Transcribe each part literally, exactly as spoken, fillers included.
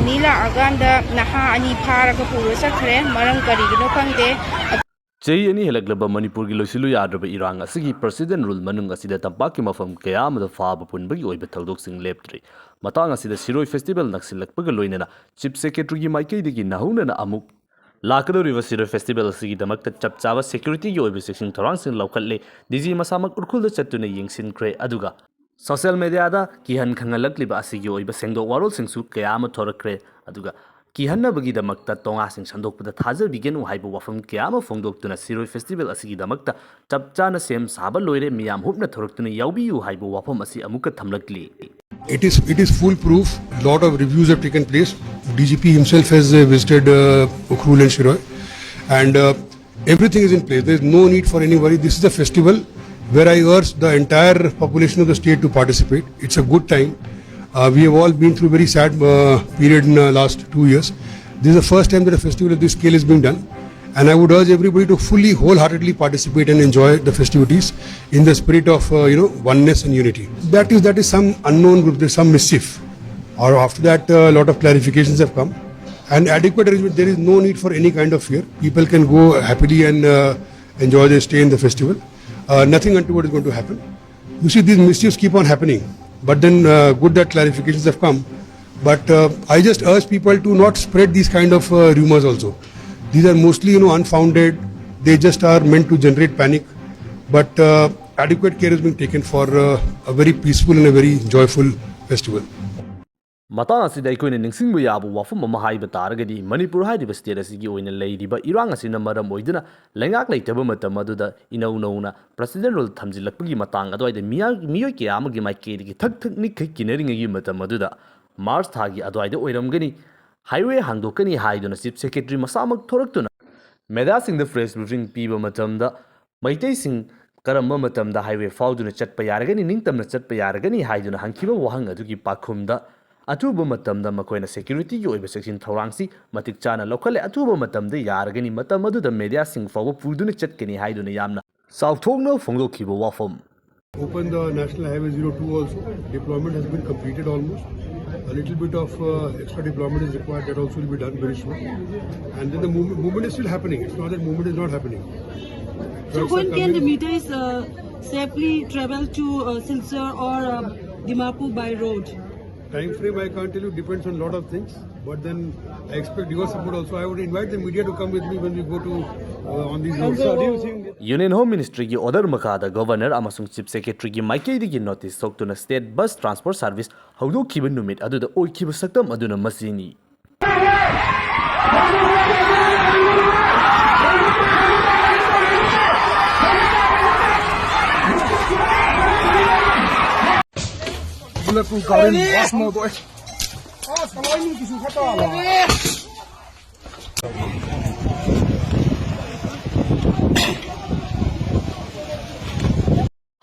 ꯃꯤ ꯂꯥꯛꯑꯀꯥꯟꯗ ꯅꯍꯥ ꯑꯅꯤ ꯐꯥꯔꯒ ꯄꯨꯔ ꯆꯠꯈ꯭ꯔꯦ꯫ ꯃꯔꯝ ꯀꯔꯤꯒꯤꯅꯣ ꯈꯪꯗꯦ꯫ ꯆꯍꯤ ꯑꯅꯤ ꯍꯦꯜꯂꯛꯂꯕ ꯃꯅꯤꯄꯨꯔꯒꯤ ꯂꯣꯏꯁꯤꯜꯂꯨ ꯌꯥꯗ꯭ꯔꯕ ꯏꯔꯥꯡ ꯑꯁꯤꯒꯤ ꯄ꯭ꯔꯁꯤꯗꯦꯟ ꯔꯨꯜ ꯃꯅꯨꯡ ꯑꯁꯤꯗ ꯇꯝꯄꯥꯛꯀꯤ ꯃꯐꯝ ꯀꯌꯥ ꯑꯃꯗ ꯐꯥꯕ ꯄꯨꯟꯕꯒꯤ ꯑꯣꯏꯕ ꯊꯧꯗꯣꯛꯁꯤꯡ ꯂꯦꯞꯇ꯭ꯔꯤ꯫ ꯃꯇꯥꯡ ꯑꯁꯤꯗ ꯁꯤꯔꯣꯏ ꯐꯦꯁꯇꯤꯚꯦꯜ ꯅꯛꯁꯤꯜꯂꯛꯄꯒ ꯂꯣꯏꯅꯅ ꯆꯤꯐ ꯁꯦꯀ꯭ꯔꯦꯇꯔꯤꯒꯤ ꯃꯥꯏꯀꯩꯗꯒꯤ ꯅꯧꯍꯧꯅꯅ ꯑꯃꯨꯛ ꯂꯥꯛꯀꯗꯧꯔꯤꯕ ꯁꯤꯔꯣꯏ ꯐꯦꯁꯇꯤꯚꯦꯜ ꯑꯁꯤꯒꯤꯗꯃꯛꯇ ꯆꯞ ꯆꯥꯕ ꯁꯦꯀ꯭ꯌꯨꯔꯤꯇꯤꯒꯤ ꯑꯣꯏꯕ ꯆꯦꯛꯁꯤꯟ ꯊꯧꯔꯥꯡꯁꯤꯡ ꯂꯧꯈꯠꯂꯦ꯫ ꯗꯤ ꯖꯤ ꯃꯁꯥꯃꯛ ꯎꯔꯈꯨꯜꯗ ꯆꯠꯇꯨꯅ ꯌꯦꯡꯁꯤꯟꯈ꯭ꯔꯦ꯫ ꯑꯗꯨꯒ ꯁꯣꯁꯤꯌꯦꯜ ꯃꯦꯗꯤꯌꯥꯗ ꯀꯤꯍꯟ ꯈꯪꯍꯜꯂꯛꯂꯤꯕ ꯑꯁꯤꯒꯤ ꯑꯣꯏꯕ ꯁꯦꯡꯗꯣꯛ ꯋꯥꯔꯣꯜꯁꯤꯡꯁꯨ ꯀꯌꯥ ꯑꯃ ꯊꯣꯔꯛꯈ꯭ꯔꯦ꯫ ꯑꯗꯨꯒ ꯀꯤꯍꯟꯅꯕꯒꯤꯗꯃꯛꯇ ꯇꯣꯉꯥꯁꯤꯡ ꯁꯟꯗꯣꯛꯄꯗ ꯊꯥꯖꯕꯤꯒꯅꯨ ꯍꯥꯏꯕ ꯋꯥꯐꯝ ꯀꯌꯥ ꯑꯃ ꯐꯣꯡꯗꯣꯛꯇꯨꯅ ꯁꯤꯔꯣꯏ ꯐꯦꯁꯇꯤꯚꯦꯜ ꯑꯁꯤꯒꯤꯗꯃꯛꯇ ꯆꯞ ꯆꯥꯅ ꯁꯦꯝ ꯁꯥꯕ ꯂꯣꯏꯔꯦ, ꯃꯤꯌꯥꯝ ꯍꯨꯞꯅ ꯊꯣꯔꯛꯇꯨꯅ ꯌꯥꯎꯕꯤꯌꯨ ꯍꯥꯏꯕ ꯋꯥꯐꯝ ꯑꯁꯤ ꯑꯃꯨꯛꯀ ꯊꯝꯂꯛꯂꯤ꯫ It is it is foolproof. Lot of reviews have taken place. D G P himself has uh, visited uh, Ukhrul and Shiroi, and uh, everything is in place. There is no need for any worry. This is a festival where I urge the entire population of the state to participate. It's a good time. Uh, we have all been through a very sad uh, period in the last two years. This is the first time that a festival of this scale is being done. And I would urge everybody to fully, wholeheartedly participate and enjoy the festivities in the spirit of, uh, you know, oneness and unity. That is, that is some unknown group, there's some mischief. Or after that, a lot of clarifications have come. And adequate arrangement, there is no need for any kind of fear. People can go happily and uh, enjoy their stay in the festival. Uh, nothing untoward is going to happen. You see, these mischiefs keep on happening. But then, uh, good that clarifications have come. But uh, I just urge people to not spread these kind of uh, rumors also. These are mostly, you know, unfounded. They just are meant to generate panic. But uh, adequate care is being taken for uh, a very peaceful and a very joyful festival. ꯃꯇꯥꯡ ꯑꯁꯤꯗ ꯑꯩꯈꯣꯏꯅ ꯅꯤꯡꯁꯤꯡꯕ ꯌꯥꯕ ꯋꯥꯐꯝ ꯑꯃ ꯍꯥꯏꯕ ꯇꯥꯔꯒꯗꯤ, ꯃꯅꯤꯄꯨꯔ ꯍꯥꯏꯔꯤꯕ ꯁ꯭ꯇꯦꯠ ꯑꯁꯤꯒꯤ ꯑꯣꯏꯅ ꯂꯩꯔꯤꯕ ꯏꯔꯥꯡ ꯑꯁꯤꯅ ꯃꯔꯝ ꯑꯣꯏꯗꯨꯅ ꯂꯩꯉꯥꯛ ꯂꯩꯇꯕ ꯃꯇꯝ ꯑꯗꯨꯗ ꯏꯅꯧ ꯅꯧꯅ ꯄ꯭ꯔꯁꯤꯗꯦꯟ ꯔꯨꯜ ꯊꯝꯖꯤꯜꯂꯛꯄꯒꯤ ꯃꯇꯥꯡ ꯑꯗꯨꯋꯥꯏꯗ ꯃꯤꯌꯥ-, ꯃꯤꯑꯣꯏ ꯀꯌꯥ ꯑꯃꯒꯤ ꯃꯥꯏꯀꯩꯗꯒꯤ ꯊꯛ ꯊꯛ ꯅꯤꯛ ꯈꯩ ꯀꯤꯅꯔꯤꯉꯩꯒꯤ ꯃꯇꯝ ꯑꯗꯨꯗ, ꯃꯥꯔꯆ ꯊꯥꯒꯤ ꯑꯗꯨꯋꯥꯏꯗ ꯑꯣꯏꯔꯝꯒꯅꯤ, ꯍꯥꯏꯋꯦ ꯍꯥꯡꯗꯣꯛꯀꯅꯤ ꯍꯥꯏꯗꯨꯅ ꯆꯤꯐ ꯁꯦꯀ꯭ꯔꯦꯇꯔꯤ ꯃꯁꯥꯃꯛ ꯊꯣꯔꯛꯇꯨꯅ ꯃꯦꯗꯤꯌꯥꯁꯤꯡꯗ ꯄ꯭ꯔꯦꯁ ꯕ꯭ꯔꯤꯐꯤꯡ ꯄꯤꯕ ꯃꯇꯝꯗ, ꯃꯩꯇꯩꯁꯤꯡ ꯀꯔꯝꯕ ꯃꯇꯝꯗ ꯍꯥꯏꯋꯦ ꯐꯥꯎꯗꯨꯅ ꯆꯠꯄ ꯌꯥꯔꯒꯅꯤ, ꯅꯤꯡꯇꯝꯅ ꯆꯠꯄ ꯌꯥꯔꯒꯅꯤ ꯍꯥꯏꯗꯨꯅ ꯍꯪꯈꯤꯕ ꯋꯥꯍꯪ ꯑꯗꯨꯒꯤ ꯄꯥꯎꯈꯨꯝꯗ, ꯑꯊꯨꯕ ꯃꯇꯝꯗ ꯃꯈꯣꯏꯅ ꯁꯦꯀ꯭ꯌꯨꯔꯤꯇꯤꯒꯤ ꯑꯣꯏꯕ ꯆꯦꯛꯁꯤꯟ ꯊꯧꯔꯥꯡꯁꯤ ꯃꯇꯤꯛ ꯆꯥꯅ ꯂꯧꯈꯠꯂꯦ, ꯑꯊꯨꯕ ꯃꯇꯝꯗ ꯌꯥꯔꯒꯅꯤ, ꯃꯇꯝ ꯑꯗꯨꯗ ꯃꯦꯗꯤꯌꯥꯁꯤꯡ ꯐꯥꯎꯕ ꯄꯨꯗꯨꯅ ꯆꯠꯀꯅꯤ ꯍꯥꯏꯗꯨꯅ ꯌꯥꯝꯅ ꯆꯥꯎꯊꯣꯛꯅ ꯐꯣꯡꯗꯣꯛꯈꯤꯕ ꯋꯥꯐꯝ꯫ Open the National Highway zero two also. Deployment has been completed almost. A Little bit of uh, extra deployment is required. That also will be done very soon. And then the movement, movement is still happening. It's not that movement is not happening. So when can the meetings uh, safely travel to uh, Silchar or uh, Dimapur by road? Time frame I can't tell you, depends on a lot of things. But then I expect your support also. I would invite the media to come with me when we go to uh, on these roads. Union Home Ministryꯒꯤ order ꯃꯈꯥꯗ Governor ꯑꯃꯁꯨꯡ Chief Secretaryꯒꯤ ꯃꯥꯏꯀꯩꯗꯒꯤ notice ꯊꯣꯛꯇꯨꯅ state bus transport service ꯍꯧꯗꯣꯛꯈꯤꯕ ꯅꯨꯃꯤꯠ ꯑꯗꯨꯗ ꯑꯣꯏꯈꯤꯕ ꯁꯛꯇꯝ ꯑꯗꯨꯅ ꯃꯁꯤꯅꯤ꯫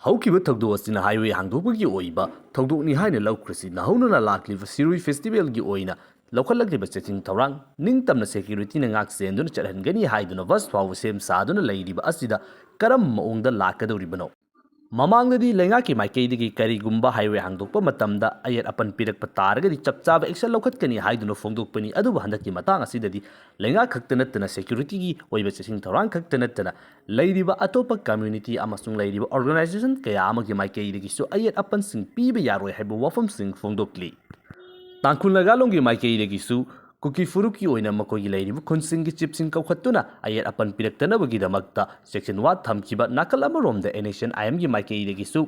ꯍꯧꯈꯤꯕ ꯊꯧꯗꯣꯛ ꯑꯁꯤꯅ highway ꯍꯥꯡꯗꯣꯛꯄꯒꯤ ꯑꯣꯏꯕ ꯊꯧꯗꯣꯛꯅꯤ ꯍꯥꯏꯅ ꯂꯧꯈ꯭ꯔꯁꯤ꯫ ꯅꯧꯍꯧꯅꯅ ꯂꯥꯛꯂꯤꯕ ꯁꯤꯔꯨꯏ festivalꯒꯤ ꯑꯣꯏꯅ ꯂꯧꯈꯠꯂꯛꯂꯤꯕ ꯆꯦꯛꯁꯤꯟ ꯊꯧꯔꯥꯡ ꯅꯤꯡꯇꯝꯅ securityꯅ ꯉꯥꯛ ꯁꯦꯟꯗꯨꯅ ꯆꯠꯍꯟꯒꯅꯤ ꯍꯥꯏꯗꯨꯅ bus ꯐꯥꯎꯕ ꯁꯦꯝ ꯁꯥꯗꯨꯅ ꯂꯩꯔꯤꯕ ꯑꯁꯤꯗ ꯀꯔꯝꯕ ꯃꯑꯣꯡꯗ ꯂꯥꯛꯀꯗꯧꯔꯤꯕꯅꯣ? ꯃꯃꯥꯡꯗꯗꯤ ꯂꯩꯉꯥꯛꯀꯤ ꯃꯥꯏꯀꯩꯗꯒꯤ ꯀꯔꯤꯒꯨꯝꯕ highway ꯍꯥꯡꯗꯣꯛꯄ ꯃꯇꯝꯗ ꯑꯌꯦꯠ ꯑꯄꯟ ꯄꯤꯔꯛꯄ ꯇꯥꯔꯒꯗꯤ ꯆꯞ ꯆꯥꯕ action ꯂꯧꯈꯠꯀꯅꯤ ꯍꯥꯏꯗꯨꯅ ꯐꯣꯡꯗꯣꯛꯄꯅꯤ꯫ ꯑꯗꯨꯕꯨ ꯍꯟꯗꯛꯀꯤ ꯃꯇꯥꯡ ꯑꯁꯤꯗꯗꯤ ꯂꯩꯉꯥꯛ ꯈꯛꯇ ꯅꯠꯇꯅ securityꯒꯤ ꯑꯣꯏꯕ ꯆꯦꯛꯁꯤꯟ ꯊꯧꯔꯥꯡ ꯈꯛꯇ ꯅꯠꯇꯅ ꯂꯩꯔꯤꯕ ꯑꯇꯣꯞꯄ community ꯑꯃꯁꯨꯡ ꯂꯩꯔꯤꯕ organization ꯀꯌꯥ ꯑꯃꯒꯤ ꯃꯥꯏꯀꯩꯗꯒꯤꯁꯨ ꯑꯌꯦꯠ ꯑꯄꯟꯁꯤꯡ ꯄꯤꯕ ꯌꯥꯔꯣꯏ ꯍꯥꯏꯕ ꯋꯥꯐꯝꯁꯤꯡ ꯐꯣꯡꯗꯣꯛꯂꯤ꯫ ꯇꯥꯡꯈꯨꯜ ꯅꯥꯒꯥꯂꯣꯡꯒꯤ ꯃꯥꯏꯀꯩꯗꯒꯤꯁꯨ ꯀꯨꯀꯤ ꯐꯨꯔꯨꯞꯀꯤ ꯑꯣꯏꯅ ꯃꯈꯣꯏꯒꯤ ꯂꯩꯔꯤꯕ ꯈꯨꯟꯁꯤꯡꯒꯤ chiefꯁꯤꯡ ꯀꯧꯈꯠꯇꯨꯅ ꯑꯌꯦꯠ ꯑꯄꯟ ꯄꯤꯔꯛꯇꯅꯕꯒꯤꯗꯃꯛꯇ ꯆꯦꯛꯁꯤꯟ ꯋꯥ ꯊꯝꯈꯤꯕ꯫ ꯅꯥꯀꯜ ꯑꯃꯔꯣꯝꯗ NSCN-IMꯒꯤ ꯃꯥꯏꯀꯩꯗꯒꯤꯁꯨ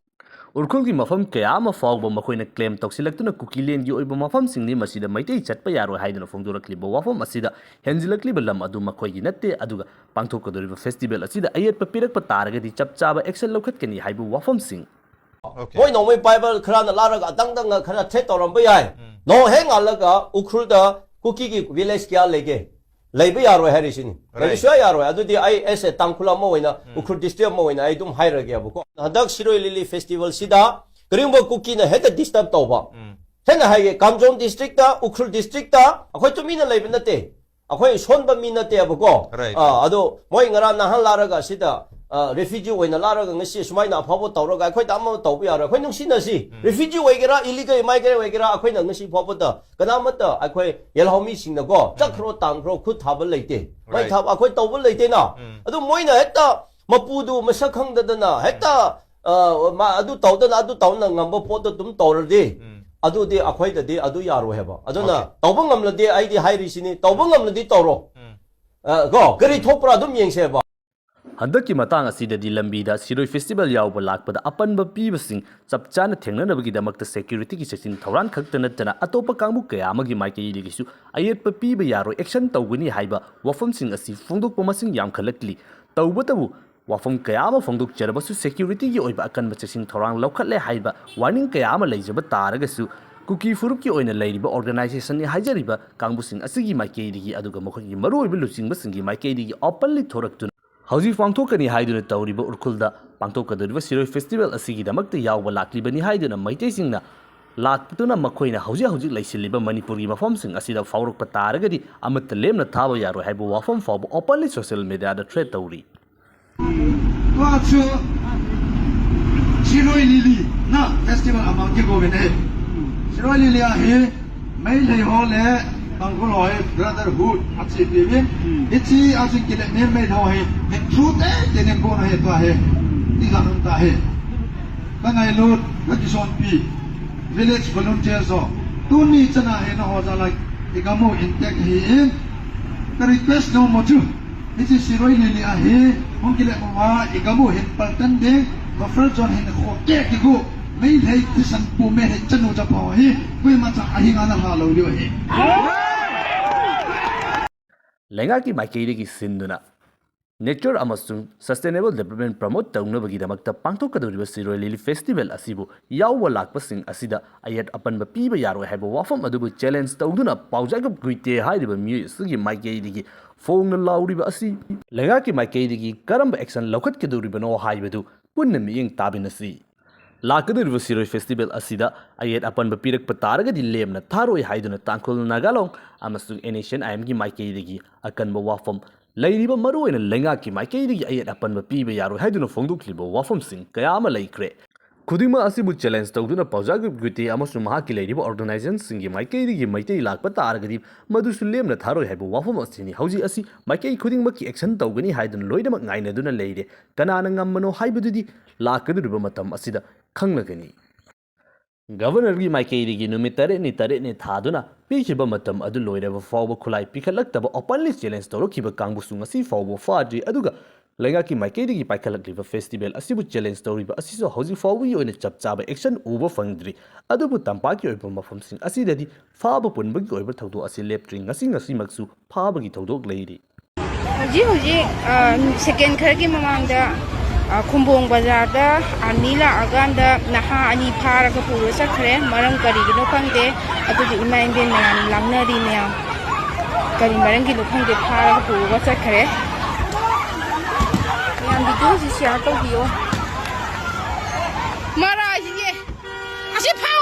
ꯎꯔꯈꯨꯜꯒꯤ ꯃꯐꯝ ꯀꯌꯥ ꯑꯃ ꯐꯥꯎꯕ ꯃꯈꯣꯏꯅ claim ꯇꯧꯁꯤꯜꯂꯛꯇꯨꯅ ꯀꯨꯀꯤꯂꯦꯟꯒꯤ ꯑꯣꯏꯕ ꯃꯐꯝꯁꯤꯡꯅꯤ, ꯃꯁꯤꯗ ꯃꯩꯇꯩ ꯆꯠꯄ ꯌꯥꯔꯣꯏ ꯍꯥꯏꯗꯨꯅ ꯐꯣꯡꯗꯣꯔꯛꯂꯤꯕ ꯋꯥꯐꯝ ꯑꯁꯤꯗ ꯍꯦꯟꯖꯤꯜꯂꯛꯂꯤꯕ ꯂꯝ ꯑꯗꯨ ꯃꯈꯣꯏꯒꯤ ꯅꯠꯇꯦ, ꯑꯗꯨꯒ ꯄꯥꯡꯊꯣꯛꯀꯗꯧꯔꯤꯕ festival ꯑꯁꯤꯗ ꯑꯌꯦꯠꯄ ꯄꯤꯔꯛꯄ ꯇꯥꯔꯒꯗꯤ ꯆꯞ ꯆꯥꯕ action ꯂꯧꯈꯠꯀꯅꯤ ꯍꯥꯏꯕ ꯋꯥꯐꯝꯁꯤꯡ ꯃꯣꯏ ꯅꯣꯡꯃꯩ ꯄꯥꯏꯕ ꯈꯔꯅ ꯂꯥꯛꯂꯒ ꯑꯇꯪ ꯇꯪꯅ ꯈꯔ threat ꯇꯧꯔꯝꯕ ꯌꯥꯏ꯫ ꯅꯣꯡ ꯍꯦꯛ ꯉꯥꯜꯂꯒ ꯎꯈ꯭ꯔꯨꯜꯗ ꯀꯨꯀꯤꯒꯤ village ꯀꯌꯥ ꯂꯩꯒꯦ? ꯂꯩꯕ ꯌꯥꯔꯣꯏ ꯍꯥꯏꯔꯤꯁꯤꯅꯤ꯫ ꯂꯩꯕ ꯁꯨꯡꯌꯥ ꯌꯥꯔꯣꯏ꯫ ꯑꯗꯨꯗꯤ ꯑꯩ as a ꯇꯥꯡꯈꯨꯜ ꯑꯃ ꯑꯣꯏꯅ, ꯎꯈ꯭ꯔꯨꯜ district ꯑꯃ ꯑꯣꯏꯅ ꯑꯩ ꯑꯗꯨꯝ ꯍꯥꯏꯔꯒꯦꯕꯀꯣ꯫ ꯍꯟꯗꯛ ꯁꯤꯔꯣꯏ ꯂꯤꯂꯤ festivalꯁꯤꯗ ꯀꯔꯤꯒꯨꯝꯕ ꯀꯨꯀꯤꯅ ꯍꯦꯛꯇ disturb ꯇꯧꯕ, ꯁꯦꯡꯅ ꯍꯥꯏꯒꯦ, ꯀꯥꯝꯖꯣꯡ districtꯇ, ꯎꯈ꯭ꯔꯨꯜ districtꯇ ꯑꯩꯈꯣꯏ ꯇꯨꯃꯤꯟꯅ ꯂꯩꯕ ꯅꯠꯇꯦ꯫ ꯑꯩꯈꯣꯏ ꯁꯣꯟꯕ ꯃꯤ ꯅꯠꯇꯦꯕꯀꯣ꯫ Right. ꯑꯥ, ꯑꯗꯣ ꯃꯣꯏ ꯉꯔꯥꯡ ꯅꯍꯥꯟ ꯂꯥꯛꯔꯒ ꯁꯤꯗ ꯔꯦꯐ꯭ꯌꯨꯖꯤ ꯑꯣꯏꯅ ꯂꯥꯛꯂꯒ ꯉꯁꯤ ꯁꯨꯃꯥꯏꯅ ꯑꯐꯕ ꯇꯧꯔꯒ ꯑꯩꯈꯣꯏꯗ ꯑꯃ ꯇꯧꯕ ꯌꯥꯔꯣꯏ꯫ ꯑꯩꯈꯣꯏ ꯅꯨꯡꯁꯤꯅꯁꯤ꯫ ꯔꯦꯐ꯭ꯌꯨꯖꯤ ꯑꯣꯏꯒꯦꯔꯥ, ꯏꯂꯤꯒꯦꯜ ꯏꯃꯥꯏꯒ꯭ꯔꯦꯟ ꯑꯣꯏꯒꯦꯔꯥ, ꯑꯩꯈꯣꯏꯅ ꯉꯁꯤ ꯐꯥꯎꯕꯗ ꯀꯅꯥꯃꯠꯇ ꯑꯩꯈꯣꯏ ꯌꯦꯜꯍꯧ ꯃꯤꯁꯤꯡꯅꯀꯣ ꯆꯠꯈ꯭ꯔꯣ ꯇꯥꯟꯈ꯭ꯔꯣ ꯈꯨꯠ ꯊꯥꯕ ꯂꯩꯇꯦ꯫ ꯃꯩ Right. ꯊꯥꯕ ꯑꯩꯈꯣꯏ ꯇꯧꯕ ꯂꯩꯇꯦꯅ꯫ ꯑꯗꯨ ꯃꯣꯏꯅ ꯍꯦꯛꯇ ꯃꯄꯨꯗꯨ ꯃꯁꯛ ꯈꯪꯗꯗꯅ ꯍꯦꯛꯇ, ꯑ, ꯃꯥ ꯑꯗꯨ ꯇꯧꯗꯅ ꯑꯗꯨ ꯇꯧꯅ ꯉꯝꯕ ꯄꯣꯠꯇꯨ ꯑꯗꯨꯝ ꯇꯧꯔꯗꯤ ꯑꯗꯨꯗꯤ ꯑꯩꯈꯣꯏꯗꯗꯤ ꯑꯗꯨ ꯌꯥꯔꯣꯏ ꯍꯥꯏꯕ꯫ ꯑꯗꯨꯅ Okay. ꯇꯧꯕ ꯉꯝꯂꯗꯤ ꯑꯩꯗꯤ ꯍꯥꯏꯔꯤꯁꯤꯅꯤ, ꯇꯧꯕ ꯉꯝꯂꯗꯤ ꯇꯧꯔꯣ꯫ ꯑ, ꯀꯣ ꯀꯔꯤ ꯊꯣꯛꯄ꯭ꯔꯥ ꯑꯗꯨꯝ ꯌꯦꯡꯁꯦꯕ꯫ ꯍꯟꯗꯛꯀꯤ ꯃꯇꯥꯡ ꯑꯁꯤꯗꯗꯤ ꯂꯝꯕꯤꯗ ꯁꯤꯔꯣꯏ ꯐꯦꯁꯇꯤꯚꯦꯜ ꯌꯥꯎꯕ ꯂꯥꯛꯄꯗ ꯑꯄꯟꯕ ꯄꯤꯕꯁꯤꯡ ꯆꯞ ꯆꯥꯅ ꯊꯦꯡꯅꯅꯕꯒꯤꯗꯃꯛꯇ ꯁꯦꯀ꯭ꯌꯨꯔꯤꯇꯤꯒꯤ ꯆꯦꯛꯁꯤꯟ ꯊꯧꯔꯥꯡ ꯈꯛꯇ ꯅꯠꯇꯅ ꯑꯇꯣꯞꯄ ꯀꯥꯡꯕꯨ ꯀꯌꯥ ꯑꯃꯒꯤ ꯃꯥꯏꯀꯩꯗꯒꯤꯁꯨ ꯑꯌꯦꯠꯄ ꯄꯤꯕ ꯌꯥꯔꯣꯏ, ꯑꯦꯛꯁꯟ ꯇꯧꯒꯅꯤ ꯍꯥꯏꯕ ꯋꯥꯐꯝꯁꯤꯡ ꯑꯁꯤ ꯐꯣꯡꯗꯣꯛꯄ ꯃꯁꯤꯡ ꯌꯥꯝꯈꯠꯂꯛꯂꯤ꯫ ꯇꯧꯕꯇꯕꯨ ꯋꯥꯐꯝ ꯀꯌꯥ ꯑꯃ ꯐꯣꯡꯗꯣꯛꯆꯔꯕꯁꯨ ꯁꯦꯀ꯭ꯌꯨꯔꯤꯇꯤꯒꯤ ꯑꯣꯏꯕ ꯑꯀꯟꯕ ꯆꯦꯛꯁꯤꯟ ꯊꯧꯔꯥꯡ ꯂꯧꯈꯠꯂꯦ ꯍꯥꯏꯕ ꯋꯥꯔꯅꯤꯡ ꯀꯌꯥ ꯑꯃ ꯂꯩꯖꯕ ꯇꯥꯔꯒꯁꯨ ꯀꯨꯀꯤ ꯐꯨꯔꯨꯞꯀꯤ ꯑꯣꯏꯅ ꯂꯩꯔꯤꯕ ꯑꯣꯔꯒꯅꯥꯏꯖꯦꯁꯟꯅꯤ ꯍꯥꯏꯖꯔꯤꯕ ꯀꯥꯡꯕꯨꯁꯤꯡ ꯑꯁꯤꯒꯤ ꯃꯥꯏꯀꯩꯗꯒꯤ ꯑꯗꯨꯒ ꯃꯈꯣꯏꯒꯤ ꯃꯔꯨꯑꯣꯏꯕ ꯂꯨꯆꯤꯡꯕꯁꯤꯡꯒꯤ ꯃꯥꯏꯀꯩꯗꯒꯤ ꯑꯣꯄꯟꯂꯤ ꯊꯣꯔꯛꯇꯨꯅ ꯍꯧꯖꯤꯛ ꯄꯥꯡꯊꯣꯛꯀꯅꯤ ꯍꯥꯏꯗꯨꯅ ꯇꯧꯔꯤꯕ ꯎꯔꯈꯨꯜꯗ ꯄꯥꯡꯊꯣꯛꯀꯗꯧꯔꯤꯕ ꯁꯤꯔꯣꯏ ꯐꯦꯁꯇꯤꯚꯦꯜ ꯑꯁꯤꯒꯤꯗꯃꯛꯇ ꯌꯥꯎꯕ ꯂꯥꯛꯂꯤꯕꯅꯤ ꯍꯥꯏꯗꯨꯅ ꯃꯩꯇꯩꯁꯤꯡꯅ ꯂꯥꯛꯇꯨꯅ ꯃꯈꯣꯏꯅ ꯍꯧꯖꯤꯛ ꯍꯧꯖꯤꯛ ꯂꯩꯁꯤꯜꯂꯤꯕ ꯃꯅꯤꯄꯨꯔꯒꯤ ꯃꯐꯝꯁꯤꯡ ꯑꯁꯤꯗ ꯐꯥꯎꯔꯛꯄ ꯇꯥꯔꯒꯗꯤ ꯑꯃꯠꯇ ꯂꯦꯝꯅ ꯊꯥꯕ ꯌꯥꯔꯣꯏ ꯍꯥꯏꯕ ꯋꯥꯐꯝ ꯐꯥꯎꯕ ꯑꯣꯄꯟꯂꯤ ꯁꯣꯁꯤꯌꯦꯜ ꯃꯦꯗꯤꯌꯥꯗ ꯊ꯭ꯔꯦꯠ ꯇꯧꯔꯤ꯫ ꯀ꯭ꯋꯥꯁꯨ ꯁꯤꯔꯣꯏ ꯂꯤꯂꯤꯅ ꯐꯦꯁꯇꯤꯚꯦꯜ ꯑꯃꯒꯤ ꯒꯣꯕꯤꯟꯗ ꯁꯤꯔꯣꯏ ꯂꯤꯂꯤ ꯑꯍꯤ ꯃꯩ ꯂꯩꯍꯣꯜꯂꯦ ꯇꯥꯡꯈꯨꯜ ꯍꯣꯏ ꯕ꯭ꯔꯗꯔꯍꯨꯗ ꯑꯁꯤ ꯄꯤꯕꯤ ꯏꯆꯤ ꯑꯁꯤ ꯀꯤꯂꯦ ꯃꯦꯝ ꯃꯩ ꯊꯧ ꯍꯩ ꯃꯤꯡꯊ꯭ꯔꯨ ꯇꯦ ꯇꯦꯅꯦꯝ ꯀꯣꯟ ꯍꯩ ꯇꯣ ꯍꯩ ꯏꯒꯥ ꯍꯪ ꯇꯥ ꯍꯩ ꯀꯪꯉꯥꯏꯂꯨꯠ ꯀꯀꯤꯁꯣꯟꯄꯤ village volunteer ꯁꯣ ꯇꯨꯅꯤ ꯆꯅꯥ ꯍꯩ ꯅ ꯍꯣꯖꯥ ꯂꯥꯏ ꯏꯒꯥꯃꯨ ꯏꯟꯇꯦꯛ ꯍꯤ ꯏꯟ ꯀ request ꯅꯣ ꯃꯣꯆꯨ ꯏꯆꯤ ꯁꯤꯔꯣꯏ ꯂꯤꯂꯤ ꯑꯍꯤ ꯍꯣꯡ ꯀꯤꯂꯦ ꯃꯃꯥ ꯏꯒꯥꯃꯨ ꯍꯤꯟ ꯄꯜꯇꯟ ꯗꯦ buffer zone ꯍꯤꯟ ꯈꯣꯛꯀꯦ ꯀꯤꯒꯨ ꯃꯩ ꯂꯩ ꯊꯤꯁꯟ ꯄꯨꯃꯦ ꯍꯦ ꯆꯅꯨ ꯆꯄꯥꯎ ꯍꯤ ꯀꯨꯏ ꯃꯆꯥ ꯑꯍꯤꯡ ꯑꯅ ꯍꯥ ꯂꯧꯔꯤꯕ ꯍꯤ꯫ ꯂꯩꯉꯥꯛꯀꯤ ꯃꯥꯏꯀꯩꯗꯒꯤ ꯁꯤꯟꯗꯨꯅ ꯅꯦꯆꯔ ꯑꯃꯁꯨꯡ ꯁꯁꯇꯦꯅꯦꯕꯜ ꯗꯤꯕꯂꯞꯃꯦꯟ ꯄ꯭ꯔꯃꯣꯠ ꯇꯧꯅꯕꯒꯤꯗꯃꯛꯇ ꯄꯥꯡꯊꯣꯛꯀꯗꯧꯔꯤꯕ ꯁꯤꯔꯣꯏ ꯂꯤꯂꯤ ꯐꯦꯁꯇꯤꯚꯦꯜ ꯑꯁꯤꯕꯨ ꯌꯥꯎꯕ ꯂꯥꯛꯄꯁꯤꯡ ꯑꯁꯤꯗ ꯑꯌꯦꯠ ꯑꯄꯟꯕ ꯄꯤꯕ ꯌꯥꯔꯣꯏ ꯍꯥꯏꯕ ꯋꯥꯐꯝ ꯑꯗꯨꯕꯨ ꯆꯦꯂꯦꯟꯖ ꯇꯧꯗꯨꯅ ꯄꯥꯎꯖꯥꯏꯒꯞ ꯒꯨꯏꯇꯦ ꯍꯥꯏꯔꯤꯕ ꯃꯤꯑꯣꯏ ꯑꯁꯤꯒꯤ ꯃꯥꯏꯀꯩꯗꯒꯤ ꯐꯣꯡꯅ ꯂꯥꯎꯔꯤꯕ ꯑꯁꯤ ꯂꯩꯉꯥꯛꯀꯤ ꯃꯥꯏꯀꯩꯗꯒꯤ ꯀꯔꯝꯕ ꯑꯦꯛꯁꯟ ꯂꯧꯈꯠꯀꯗꯧꯔꯤꯕꯅꯣ ꯍꯥꯏꯕꯗꯨ ꯄꯨꯟꯅ ꯃꯤꯠꯌꯦꯡ ꯇꯥꯃꯤꯟꯅꯁꯤ꯫ ꯂꯥꯛꯀꯗꯧꯔꯤꯕ ꯁꯤꯔꯣꯏ ꯐꯦꯁꯇꯤꯚꯦꯜ ꯑꯁꯤꯗ ꯑꯌꯦꯠ ꯑꯄꯟꯕ ꯄꯤꯔꯛꯄ ꯇꯥꯔꯒꯗꯤ ꯂꯦꯝꯅ ꯊꯥꯔꯣꯏ ꯍꯥꯏꯗꯨꯅ ꯇꯥꯡꯈꯨꯜ ꯅꯥꯒꯥꯂꯣꯡ ꯑꯃꯁꯨꯡ ꯑꯦꯟ ꯑꯦꯁ ꯑꯦꯟ ꯑꯥꯏ ꯑꯦꯝꯒꯤ ꯃꯥꯏꯀꯩꯗꯒꯤ ꯑꯀꯟꯕ ꯋꯥꯐꯝ ꯂꯩꯔꯤꯕ ꯃꯔꯨꯑꯣꯏꯅ ꯂꯩꯉꯥꯛꯀꯤ ꯃꯥꯏꯀꯩꯗꯒꯤ ꯑꯌꯦꯠ ꯑꯄꯟꯕ ꯄꯤꯕ ꯌꯥꯔꯣꯏ ꯍꯥꯏꯗꯨꯅ ꯐꯣꯡꯗꯣꯛꯂꯤꯕ ꯋꯥꯐꯝꯁꯤꯡ ꯀꯌꯥ ꯑꯃ ꯂꯩꯈ꯭ꯔꯦ꯫ ꯈꯨꯗꯤꯡꯃꯛ ꯑꯁꯤꯕꯨ challenge ꯇꯧꯗꯨꯅ ꯄꯥꯎꯖꯥ ꯒ꯭ꯔꯨꯞ ꯒꯨꯇꯦ ꯑꯃꯁꯨꯡ ꯃꯍꯥꯛꯀꯤ ꯂꯩꯔꯤꯕ organization ꯁꯤꯡꯒꯤ ꯃꯥꯏꯀꯩꯗꯒꯤ ꯃꯩꯇꯩ ꯂꯥꯛꯄ ꯇꯥꯔꯒꯗꯤ ꯃꯗꯨꯁꯨ ꯂꯦꯝꯅ ꯊꯥꯔꯣꯏ ꯍꯥꯏꯕ ꯋꯥꯐꯝ ꯑꯁꯤꯅꯤ꯫ ꯍꯧꯖꯤꯛ ꯑꯁꯤ ꯃꯥꯏꯀꯩ ꯈꯨꯗꯤꯡꯃꯛꯀꯤ action ꯇꯧꯒꯅꯤ ꯍꯥꯏꯗꯨꯅ ꯂꯣꯏꯅꯃꯛ ꯉꯥꯏꯅꯗꯨꯅ ꯂꯩꯔꯦ꯫ ꯀꯅꯥꯅ ꯉꯝꯕꯅꯣ ꯍꯥꯏꯕꯗꯨꯗꯤ ꯂꯥꯛꯀꯗꯧꯔꯤꯕ ꯃꯇꯝ ꯑꯁꯤꯗ ꯈꯪꯂꯒꯅꯤ꯫ Governor ꯒꯤ ꯃꯥꯏꯀꯩꯗꯒꯤ ꯅꯨꯃꯤꯠ ꯇꯔꯦꯠꯅꯤ ꯇꯔꯦꯠꯅꯤ ꯊꯥꯗꯨꯅ ꯄꯤꯈꯤꯕ ꯃꯇꯝ ꯑꯗꯨ ꯂꯣꯏꯔꯕ ꯐꯥꯎꯕ ꯈꯨꯠꯂꯥꯏ ꯄꯤꯈꯠꯂꯛꯇꯕ openly challenge ꯇꯧꯔꯛꯈꯤꯕ ꯀꯥꯡꯕꯨꯁꯨ ꯉꯁꯤ ꯐꯥꯎꯕ ꯐꯥꯗ꯭ꯔꯤ꯫ ꯑꯗꯨꯒ ꯂꯩꯉꯥꯛꯀꯤ ꯃꯥꯏꯀꯩꯗꯒꯤ ꯄꯥꯏꯈꯠꯂꯛꯂꯤꯕ festival ꯑꯁꯤꯕꯨ challenge ꯇꯧꯔꯤꯕ ꯑꯁꯤꯁꯨ ꯍꯧꯖꯤꯛ ꯐꯥꯎꯕꯒꯤ ꯑꯣꯏꯅ ꯆꯞ ꯆꯥꯕ action ꯎꯕ ꯐꯪꯗ꯭ꯔꯤ꯫ ꯑꯗꯨꯕꯨ ꯇꯝꯄꯥꯛꯀꯤ ꯑꯣꯏꯕ ꯃꯐꯝꯁꯤꯡ ꯑꯁꯤꯗꯗꯤ ꯐꯥꯕ ꯄꯨꯟꯕꯒꯤ ꯑꯣꯏꯕ ꯊꯧꯗꯣꯛ ꯑꯁꯤ ꯂꯦꯞꯇ꯭ꯔꯤ꯫ ꯉꯁꯤ ꯉꯁꯤꯃꯛꯁꯨ ꯐꯥꯕꯒꯤ ꯊꯧꯗꯣꯛ ꯂꯩꯔꯤ꯫ ꯍꯧꯖꯤꯛ ꯍꯧꯖꯤꯛ, ꯑ, second ꯈꯔꯒꯤ ꯃꯃꯥꯡꯗ, ꯑ, ꯈꯨꯝꯕꯣꯡ ꯕꯖꯥꯔꯗ army ꯂꯥꯛꯑꯀꯥꯟꯗ ꯅꯍꯥ ꯑꯅꯤ ꯐꯥꯔꯒ ꯄꯨꯔ ꯆꯠꯈ꯭ꯔꯦ꯫ ꯃꯔꯝ ꯀꯔꯤꯒꯤꯅꯣ ꯈꯪꯗꯦ꯫ ꯑꯗꯨꯒꯤ ꯏꯃꯥ ꯏꯕꯦꯟ ꯃꯌꯥꯝ ꯂꯥꯡꯅꯔꯤ ꯃꯌꯥꯝ꯫ ꯀꯔꯤ ꯃꯔꯝꯒꯤꯅꯣ ꯈꯪꯗꯦ, ꯐꯥꯔꯒ ꯄꯨꯔꯒ ꯆꯠꯈ꯭ꯔꯦ꯫ ꯃꯌꯥꯝ video ꯁꯤ share ꯇꯧꯕꯤꯌꯣ꯫ ꯃꯔꯥꯏꯁꯤꯗꯤ ꯑꯁꯤ ꯐꯥ